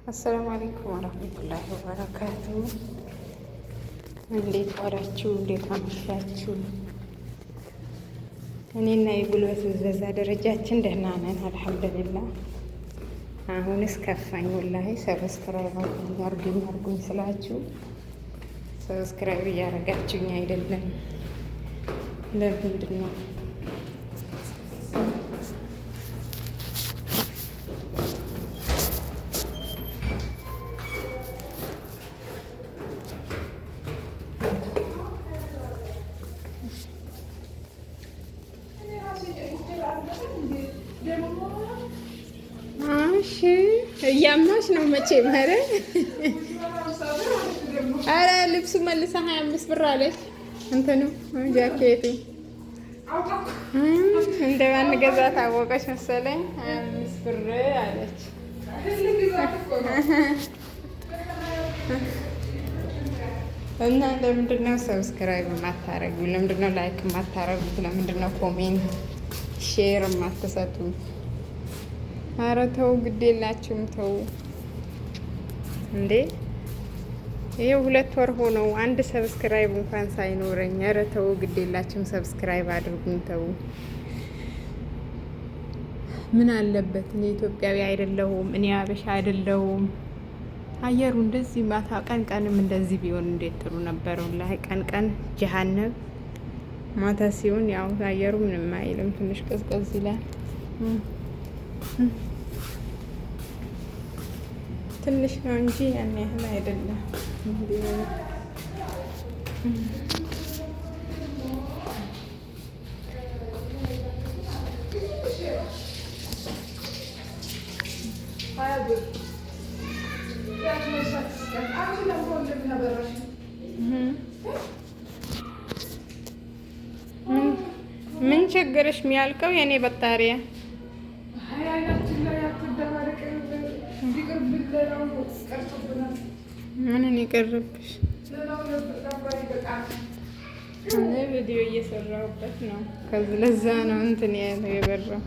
السلام عليكم ورحمة الله وبركاته። እንዴት ዋላችሁ? እንዴት አመሻችሁ? እኔና የጉልበት ብዝበዛ ደረጃችን ደህና ነን፣ الحمد لله። አሁንስ ከፋኝ والله። Subscribe አርጉኝ አርጉኝ ስላችሁ subscribe እያደረጋችሁኝ አይደለም። ለምንድን ነው? እሺ እያማሽ ነው መቼም። ኧረ ኧረ ልብሱ መልሳ 25 ብር አለች። እንትኑ ጃኬቱ እንደማንገዛ ታወቀች መሰለኝ። 25 ብር አለች። እና ለምንድን ነው subscribe የማታረጉ? ለምንድን ነው like የማታረጉት? ለምንድን ነው comment share የማትሰጡት? ኧረ ተው፣ ግድ የላችሁም ተው እንዴ! ይሄው 2 ወር ሆነው አንድ subscribe እንኳን ሳይኖረኝ። ኧረ ተው፣ ግድ የላችሁም subscribe አድርጉኝ ተው። ምን አለበት? እኔ ኢትዮጵያዊ አይደለሁም፣ እኔ አበሻ አይደለሁም። አየሩ እንደዚህ ማታ ቀን ቀንም እንደዚህ ቢሆን እንዴት ጥሩ ነበር። والله ቀን ቀን ጀሀነም፣ ማታ ሲሆን ያው አየሩ ምንም አይልም፣ ትንሽ ቀዝቀዝ ይላል። ትንሽ ነው እንጂ ያን ያህል አይደለም። ምን ችግርሽ? የሚያልቀው የኔ بطارية። ምንን ይቀርብሽ? እኔ ቪዲዮ እየሰራሁበት ነው። ከዚህ ለዛ ነው እንትን ያለው የበራው።